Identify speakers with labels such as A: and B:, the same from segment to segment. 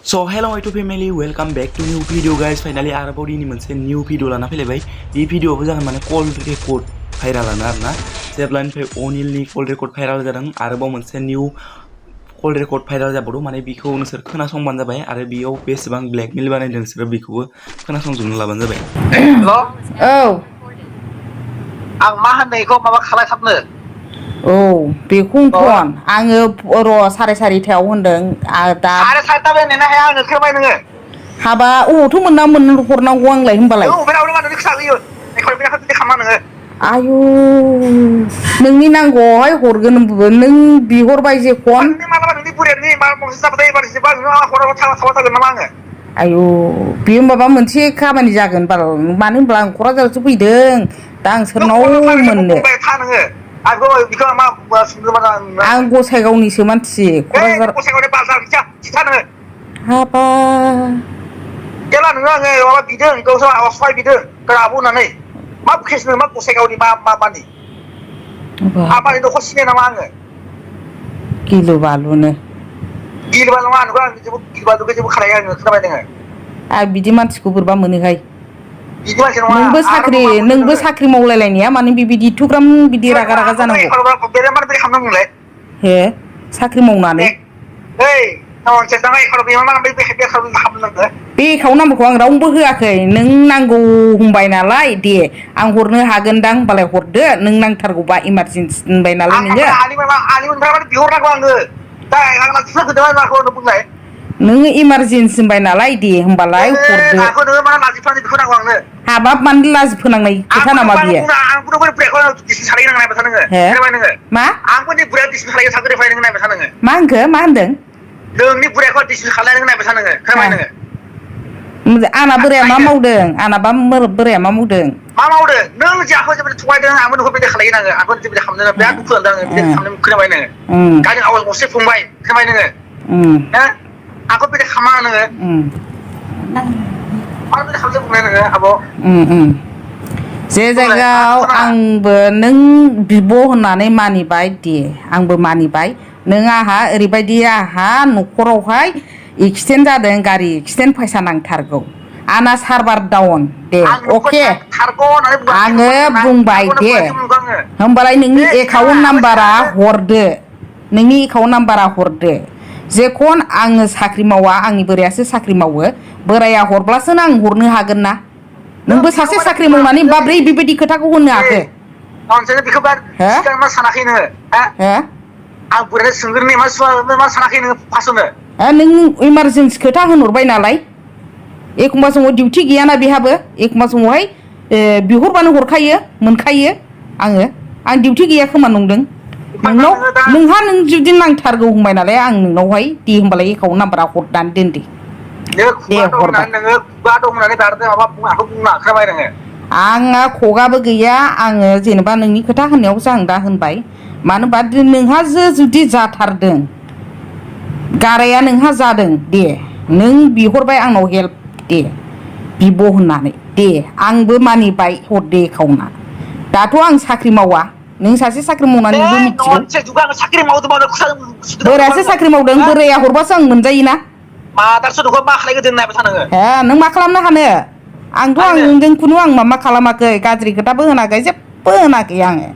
A: So hello my two family, welcome back to new video guys. Finally आरोबाव दिनै मोनसे new video लाना फैलायबाय। बे भिडियोआवबो जागोन माने कल रेकर्ड भाइरालानो आरोना। जेब्लानिफ्राय अनिलनि कल रेकर्ड भाइराल जादों आरोबाव मोनसे new कल रेकर्ड भाइराल जाबावदों माने बिखौ नोंसोर खोनासंबानो जाबाय आरो बेयाव बेसेबां ब्लेकमेल बानायदों नोंसोर बेखौबो खोनासंजोबनो लाबानो जाबाय।
B: हेल'
C: औ
B: आं मा होननायखौ माबा खालायथाबनो
C: औ बेखौनोथन आङो र' 4:30 होनदों दा
B: आरो साइडआव नेनो हाया आङो खोमाय नोङो
C: हाबा अबावथ' मोनना हरनांगौ आंलाय होनबालाय
B: नों अबेनाव मा नों खिथाहोयो एखर बिराद बिदि खालामा नोङो
C: आयु नोंनि नांगौआवहाय हरगोन नों बिहरबाय जेखन
B: नोंनि मालाबा नोंनि बुरियानि मा मोनसे जाबाथाय एबार जेबा नों हराव थाबा थागोन नामा आङो
C: आयु बेयो माबा मोनसे खामानि जागोन बाल मानो होनब्ला आं क'क्राझारावसो फैदों दा आं
B: नों
C: सोरनाव
B: हरनो थाखाय
C: मोननो
B: बुंबाय था नोङो आंखौ बिखौ मा सोंदोंमोन
C: आं गसाइगावनिसो मानसि क'क्राझार
B: गसाइगावनि बाजार खिथा नोङो
C: हाबा
B: जेला नोङो आङो माबा बिदों गावसोर सहाय बिदों आबौ होननानै मा केस नों मा गसाइगावनि मानि आबानि न'खर सिनाय नामा आङो
C: गिलु बालुनो
B: गिलुबालु नङा नोंखौ आं गिलुबालुखौ जेबो खालाया आङो खोनाबाय नोङो
C: आं बिदि मानसिखौ बोरैबा मोनोहाय
B: बिदि मानसि नङा
C: नोंबो साख्रि मावलायलायनाया माने बिबायदि एथ'ग्राम बिदि रागा रागा जानांगौ
B: बेरे मानो बेरे खालामनांगौ नोंलाय
C: हे साख्रि मावनानै बे एकाउन्ट नाम्बारखौ आं रावनोबो होआखै नों नांगौ होनबाय नालाय दे आं हरनो हागोनदां होनबालाय हरदो नों नांथारगौबा इमारजेन्सि होनबाय नालाय नोङो इमारजेन्सि होनबाय नालाय दे होनबालाय हरदो हाबाब मानो लाजि फोनांनाय खोथा नामा बियो मा मा होनदों
B: नोंनि बुरायखौ डिसमिस खालायनो नायबाय था नोङो खोनाबाय नोङो
C: आंना बोराया मा मावदों आंनाबा बोराया मा मावदों
B: मा मावदों नों जे आंखौ जेबो थगायदों आंबो नोंखौ बिदि खालायो नाङो आंखौ जेबो खालामदों बिराद दुखु मोनदों आङो बिदि खालामनो खोनाबाय नोङो गावनि आवाज गंसे फंबाय खोनाबाय नोङो आंखौ बिदि खालामा नोङो मा बिदि खालामनो बुंनाय नोङो आब'
C: जे जायगायाव आंबो नों बिब' होननानै मानिबाय दे आंबो मानिबाय नों आंहा ओरैबायदि आंहा न'खरावहाय एक्सिडेन्ट जादों गारि एक्सिडेन्ट फैसा नांथारगौ आंना सार्भार डाउन दे अके आङो बुंबाय दे होमबालाय नोंनि एकाउन्ट नाम्बारा हरदो नोंनि एकाउन्ट नाम्बारा हरदो जेखन आङो साख्रि मावा आंनि बोरायासो साख्रि मावो बोराया हरब्लासो आं हरनो हागोन ना नोंबो सासे साख्रि मावनानै माब्रै बेबायदि खोथाखौ होनो हाखो
B: आं बुराया सोंग्रोनि मा सानाखै नोङो फार्स्टआवनो
C: नों इमारजेन्सि खोथा होनहरबाय नालाय एखमबा समाव डिउटि गैयाना बेहाबो एखमबा समावहाय बिहरबानो हरखायो मोनखायो आं डिउटि गैया खोमा नंदों नोंहा नों जुदि नांथारगौ होनबाय नालाय आं नोंनावहाय दे होमबालाय एकाउन्ट नाम्बारा हरनानै दोन दे आंहा खगाबो गैया आङो जेनेबा नोंनि खोथा होननायावसो आं दा होनबाय मानो होनबा नोंहा जुदि जाथारदों गाराया नोंहा जादों दे नों बिहरबाय आंनाव हेल्प दे बिब' होननानै दे आंबो मानिबाय हरदे एकाउन्टआ दाथ' आं साख्रि मावा नों सासे साख्रि मावनानै नोंबो मिथिगौ बोरायासो साख्रि मावदों बोराया हरबासो आं मोनजायोना नों मा खालामनो हानो आंथ' आं नोंजों खुनु आं माबा खालामाखै गाज्रि खोथाबो होनाखै जेबो होनाखै आङो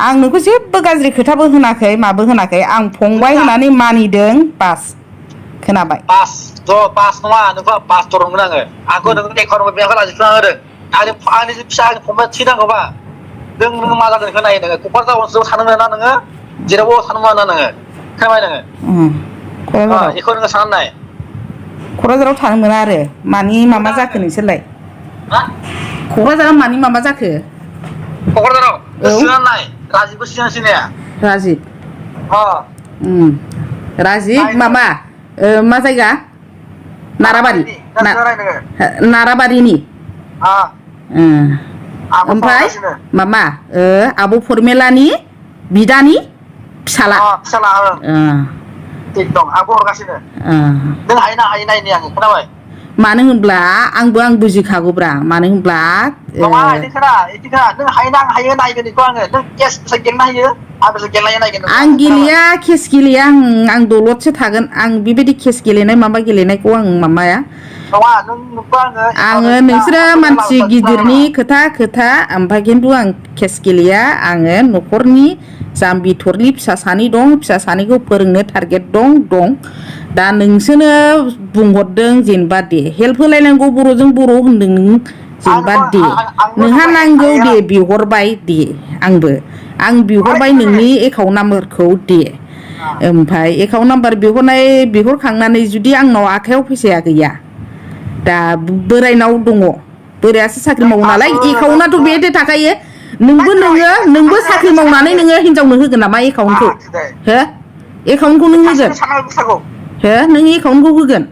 C: आं नोंखौ जेबो गाज्रि खोथाबो होनाखै माबो होनाखै आं फंबाय होननानै मानिदों बास खोनाबाय
B: आंनि फिसा फंबाय थैनांगौबा नों मा जादों बेखौ नायो नोङो क'क्राझार ओनसोलाव थानो मोना नोङो जेरावबो थानो मोना नोङो खोनाबाय नोङो बेखौ नोङो साननाय
C: क'क्राझाराव थानो मोना आरो मानि मामा जाखो नोंसोरलाय क'क्राझाराव मानि मामा जाखो
B: क'क्राझाराव नाय राजिबबो सिनाया
C: राजिब राजिब मामा मा जायगा नाराबारिनि ओमफ्राय मामा आब' फरमेलानि बिदानि फिसाला
B: एकदम आंबो हरगासिनो नों हायो नायनि आङो खोनाबाय
C: मानो होनब्ला आं बुजिखागौब्रा मानो होनब्ला
B: नङा इदिखा नों हायो आं हायो नायगोन इखौ आङो नों केस गेलेनो हायो आं गेलेनाय नायगोन
C: आं गेलेया केस गेलेया आं दलदसो थागोन आं बेबायदि केस गेलेनाय माबा गेलेनायखौ आं माबाया
B: नङा नों नुबा
C: आङो नोंसोरो मानसि गिदिरनि खोथा ओमफ्राय खिन्थु आं केस गेलेया आङो न'खरनि जाम्बि थरलि फिसा सानै दं फिसा सानैखौ फोरोंनो टारगेट दं दा नोंसोरनो बुंहरदों जेनेबा दे हेल्प होलायनांगौ बर'जों बर' होनदों नों जेनेबा दे नोंहा नांगौ दे बिहरबाय दे आं बिहरबाय नोंनि एकाउन्ट नाम्बारखौ दे ओमफ्राय एकाउन्ट नाम्बार बिहरखांनानै जुदि आंनाव आखाइयाव फैसाया गैया दा बोरायनाव दङ बोरायासो साख्रि मावो नालाय एकाउन्टआथ' बेदि थाखायो नोंबो साख्रि मावनानै नोङो हिनजावनो होगोन नामा एकाउन्टखौ हो एकाउन्टखौ नों होगोन हो नों एकाउन्टखौ होगोन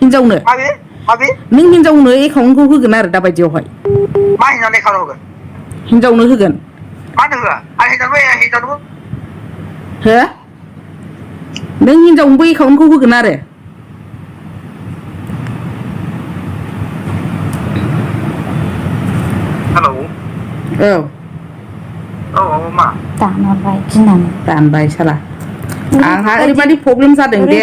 C: हिनजावनो नों हिनजावनो एकाउन्टखौ होगोन आरो दा बायदियावहाय हिनजावनो होगोन हो नों हिनजावनोबो एकाउन्टखौ होगोन आरो औ
B: मा
C: दानहरबाय गिनानै दानबाय साला आंहा ओरैबायदि प्रब्लेम जादों दे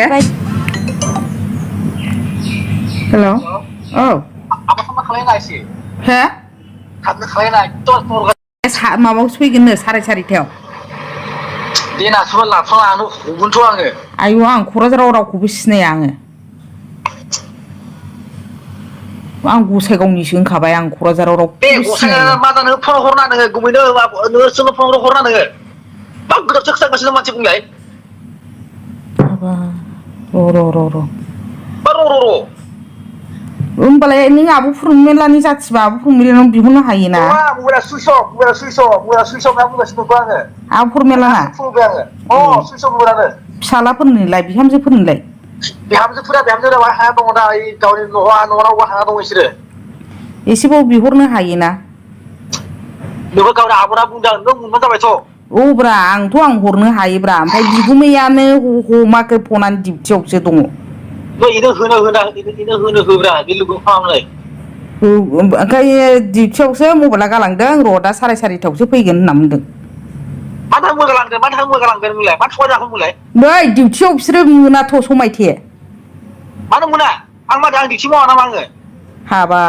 C: हेल' औ हो माबायावसो फैगोननो 4:30 आयु आं क'क्राझाराव रावखौबो सिनाया आं गसाइगावनिसो होनखाबाय आं क'क्राझाराव रावखौबो सिनाया
B: मा जानो फन हरना नोङो गुमैनो नोंसोरनो फन हरना नोङो मा गोदाव सोराव मानसि बुंलाय
C: र'
B: मा र'
C: होमबालाय नों आब' फुरमिलानि जाथिबा आब' फुरमिलानाव बिहरनो हायोना
B: नङा मबाइला सुइस अफ होनना बुंगासिनो दंखौ आङो
C: आब' फुरमिलाना
B: सुइस अफ मबाइलानो
C: फिसालाफोरनोलाय बिहामजोफोरनोलाय
B: बिहामजोफोरा हाया दङ दा गावनि न'आवबो हाया दङ बिसोरो
C: एसेबाव बिहरनो हायोना
B: नोंबो गावनि आब'ना बुंदों नों मोनबानो जाबायथ'
C: औब्रा आं हरनो हायोब्रा ओमफ्राय बिगुमैयानो हमाखै फनानो डिउटियावसो दङ
B: इनो होब्रा बे लोगो खालामनाय
C: ओंखायनो डिउटियावसो मबाइला गालांदों र' दा 4:30 फैगोन होनना बुंदों
B: मानो मोगालांदों नोंलाय मा थगाय जाखो नोंलाय
C: बै डिउटियाव बिसोरो मोनाथ' समायथे
B: मानो मोना आं डिउटि मावा नामा आङो
C: हाबा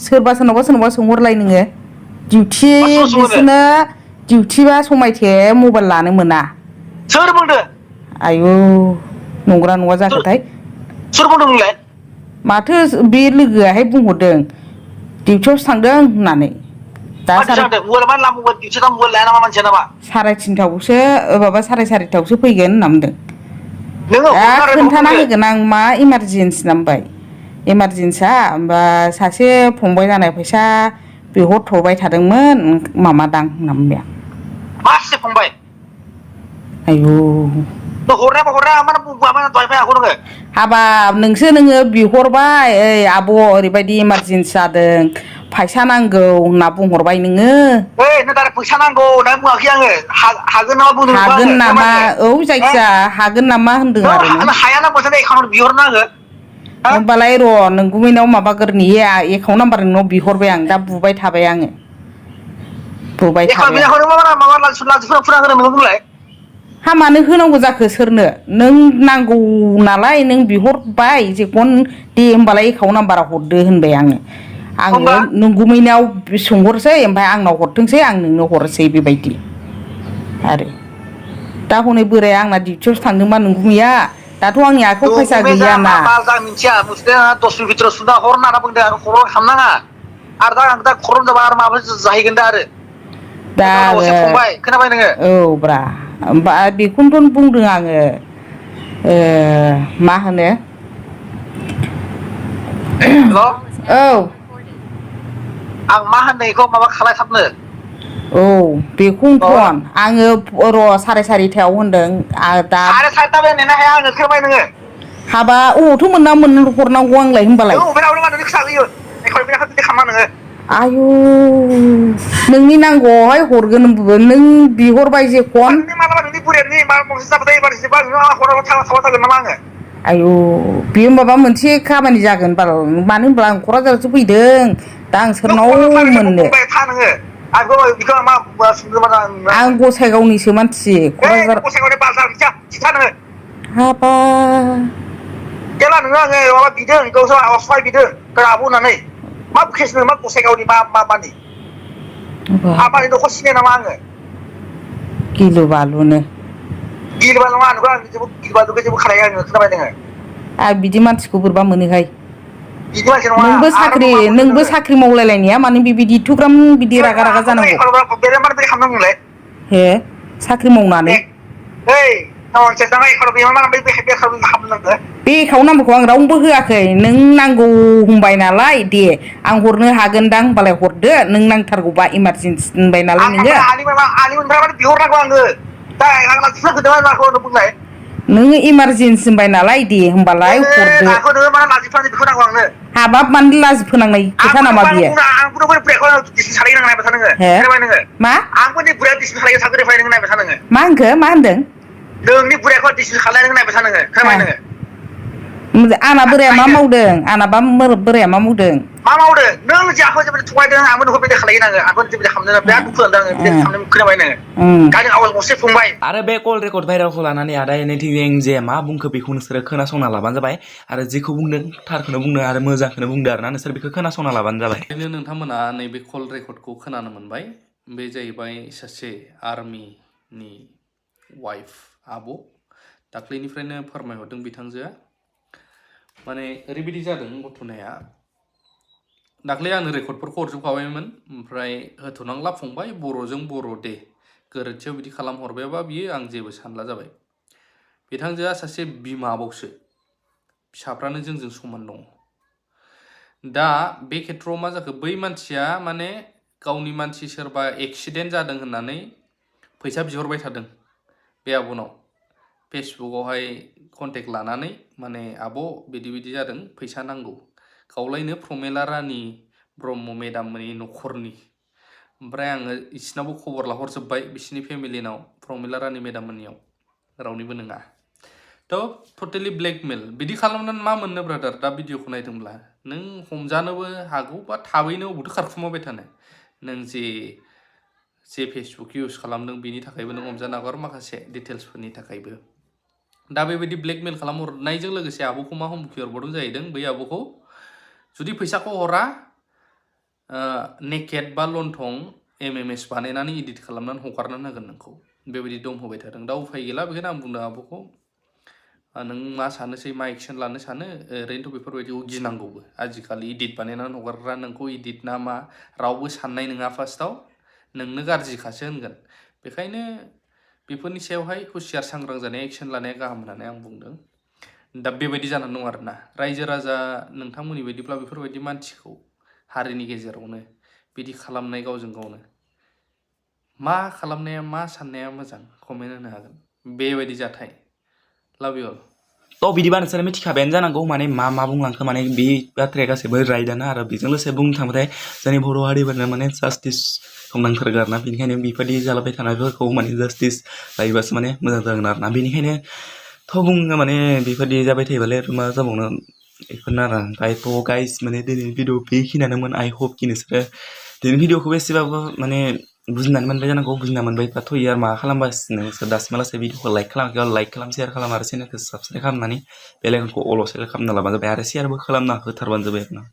C: सोरनावबा सोंहरलाय नोङो डिउटि बिसोरनो डिउटिबा समायथे मबाइल लानो मोना
B: सोर बुंदों
C: आयु नंगौना नङा जाखोथाय
B: सोर बुंदों नोंलाय
C: माथो बे लोगोआहाय बुंहरदों डिउटियावसो थांदों होननानै दा 3:30 माबा 4:30 फैगोन होनना बुंदों दा खोन्थाना होगोन आं मा इमारजेन्सि नामबाय इमारजेन्सिया होमबा सासे फंबाय जानाय फैसा बिहरथ'बाय थादोंमोन माबादां होनना बुंबाय आं
B: मा सासे फंबाय
C: आयु हाबाब नोङो बिहरबाय ओइ आब' ओरैबायदि इमारजेन्सि जादों फैसा नांगौ होनना बुंहरबाय नोङो
B: फैसा नांगौ होनना बुङाखै आङो हागोन नामा बुंदों
C: हागोन नामा औ जायखिया हागोन नामा होनदों आरो नों
B: हायाना मोनसे एकाउन्ट बिहरनो आङो
C: होमबालाय र' नों गुमैनाव माबागोरनि एकाउन्ट नाम्बार नोंनाव बिहरबाय आं दा बुबाय थाबाय आङो हा मानो होनांगौ जाखो सोरनो नों नांगौ नालाय नों बिहरबाय जेखन दे होमबालाय एकाउन्ट नाम्बारा हरदो होनबाय आङो नोंगुमैनाव सोंहरसै ओमफ्राय आंनाव हरथोंसै आं नोंनो हरसै बेबायदि आरो दा हनै बोराया आंना डिउटियावसो थांदोंबा नोंगुमैया दाथ' आंनि आखायाव फैसा गैयाना दा औ ब्रा होमबा बेखौनोथ' बुंदों आङो मा होनो औ
B: आं मा होननो बेखौ माबा खालायथाबनो
C: औ बेखौनोथन आङो र' 4:30 होनदों दा
B: 4:30 नेनो हाया आङो खोनाबाय नोङो
C: हाबा अबावथ' मोनना हरनांगौ आंलाय होनबालाय आयु नोंनि नांगौआवहाय हरगोन नों बिहरबाय जेखन आयु बेयो माबा मोनसे खामानि जागोन बाल मानो होनब्ला आं क'क्राझारावसो फैदों दा आं सोरनाव मोननो आं गसाइगावनिसो मानसि क'क्राझार हाबा
B: जेला नोङो आङो माबा बिदों गावसो सहाय बिदों आब' होननानै मा केसनो मा गसाइगावनि मानि आबानि न'खर सिनाय नामा आङो
C: गिलु बालुनो
B: गिलु बालु नङा नोंखौ आं जेबो गिलु बालुखौ जेबो खालाया आङो खोनाबाय नोङो
C: आं बिदि मानसिखौ बोरैबा मोनोहाय
B: बिदि मानसि नङा
C: नोंबो साख्रि मावलायलायनाया मानो बिबायदि एथ'ग्राम बिदि रागा रागा जानांगौ हे साख्रि मावनानै बे एकाउन्ट नाम्बारखौ आं रावनोबो होआखै नों नांगौ होनबाय नालाय दे आं हरनो हागोनदां होनबालाय हरदो नों नांथारगौबा इमारजेन्सि होनबाय नालाय नोङो इमारजेन्सि होनबाय नालाय दे होनबालाय हरदो हाबाब मानो लाजि फोनांनाय खोथा नामा बियो मा मा होनदों
B: नोंनि बुरायखौ डिसमिस खालायनो नायबाय था नोङो खोनाबाय नोङो
C: आंना बोराया मा मावदों आंना बोराया मा मावदों
B: मा मावदों नों जे आंखौ जेबो थगायदों आंबो नोंखौ बेबायदि खालायो आङो आंखौ जेबो खालामदों बिराद दुखु मोनदों आङो बिदि खालामनो खोनाबाय नोङो गावनि आवाज गंसे फंबाय
A: आरो बे कल रेकर्ड भाइरेलखौ लानानै आदाया एनिथिं जे मा बुंखो बेखौ नोंसोरो खोनासंना लाबानो जाबाय आरो जेखौ बुंदों थारखौनो बुंदों आरो मोजांखौनो बुंदों आरोना नोंसोर बेखौ खोनासंना लाबानो जाबाय
D: नोंथांमोना नैबे कल रेकर्डखौ खोनानो मोनबाय बे जाहैबाय सासे आर्मिनि वाइफ आब' दाख्लैनिफ्रायनो फोरमायहरदों बिथांजोआ माने ओरैबायदि जादों घटनाया दाख्लै आंनो रेकर्डफोरखौ हरजोबखाबायमोन ओमफ्राय होथ'नांला फंबाय बर'जों बर' दे गोरोन्थियाव बिदि खालामहरबायबा बियो आं जेबो सानला जाबाय बिथांजोआ सासे बिमाबावसो फिसाफ्रानो जोंजों समान दङ दा बे खेथ्रआव मा जाखो बै मानसिया माने गावनि मानसि सोरबा एक्सिडेन्ट जादों होननानै फैसा बिहरबाय थादों बे आब'नाव फेसबुकआवहाय कन्टेक्ट लानानै माने आब' बिदि बिदि जादों फैसा नांगौ गावलायनो प्रमेला रानि ब्रह्म मेदामनि न'खरनि ओमफ्राय आङो इसिनावबो खबर लाहरजोब्बाय बिसिनि फेमिलिनाव प्रमेला रानि मेदाममोननियाव रावनिबो नङा थ' टटेलि ब्लेकमेल बिदि खालामनानै मा मोननो ब्रादार दा भिडिअखौ नायदोंब्ला नों हमजानोबो हागौ बा थाबैनो अबावथो खारखुमाबाय थानो नों जे फेसबुक इउज खालामदों बिनि थाखायबो नों हमजानो हागौ आरो माखासे डिटेल्सफोरनि थाखायबो दा बेबायदि ब्लेकमेल खालामहरनायजों लोगोसे आब'खौ मा हुमखि हरबावदों जाहैदों बै आब'खौ जुदि फैसाखौ हरा नेकेट बा लन्थं MMS बानायनानै इडिट खालामनानै हगारनानै होगोन नोंखौ बेबायदि दम होबाय थादों दा उफाय गैला बेखायनो आं बुंदों आब'खौ नों मा सानोसै मा एक्सन लानो सानो ओरैनोथ' बेफोरबायदिखौ गिनांगौबो आजिखालि इडिट बानायनानै हगारग्रा नोंखौ इडिट ना मा रावबो साननाय नङा फार्स्टआव नोंनो गाज्रिखासो होनगोन बेखायनो बेफोरनि सायावहाय हुसियार सांग्रां जानाया एक्सन लानाया गाहाम होननानै आं बुंदों दा बेबायदि जानानै दं आरोना रायजो राजा नोंथांमोननि बायदिब्ला बेफोरबायदि मानसिखौ हारिनि गेजेरावनो बिदि खालामनाय गावजों गावनो मा खालामनाया मा साननाया मोजां कमेन्ट होनो हागोन बेबायदि जाथाय लाभ इउ अल
A: थ' बिदिबा नोंसोर मिथिखाबायानो जानांगौ माने मा बुंलांखो माने बे बाथ्राया गासैबो राइटआनो आरो बेजों लोगोसे बुंनो थांबाथाय जोंनि बर' हारिफोरनो माने जास्टिस संनांथारगौ आरोना बेनिखायनो बेबायदि जालाबाय थानायफोरखौ माने जास्टिस लायोबासो माने मोजां जागोन आरोना बेनिखायनो थ' बुङो माने बेबायदि जाबाय थायोबालाय मा जाबावनो बेफोरनो आरो ओमफ्राय थ' गाइस माने दिनैनि भिडिअ बेखिनियानोमोन आइ होप कि नोंसोरो दिनैनि भिडिअखौ एसेबाबो माने बुजिनानै मोनबाय जानांगौ बुजिना मोनबायबाथ' आरो मा खालामगासिनो नोंसोर दासिमालासे भिडिअखौ लाइक खालामाखै लाइक खालाम शेयार खालाम आरो चेनेलखौ साबसक्राइब खालामनानै बेल आइकनखौ अल सेलेक्ट खालामना लाबानो जाबाय आरो शेयारबो खालामना होथारबानो जाबाय आरोना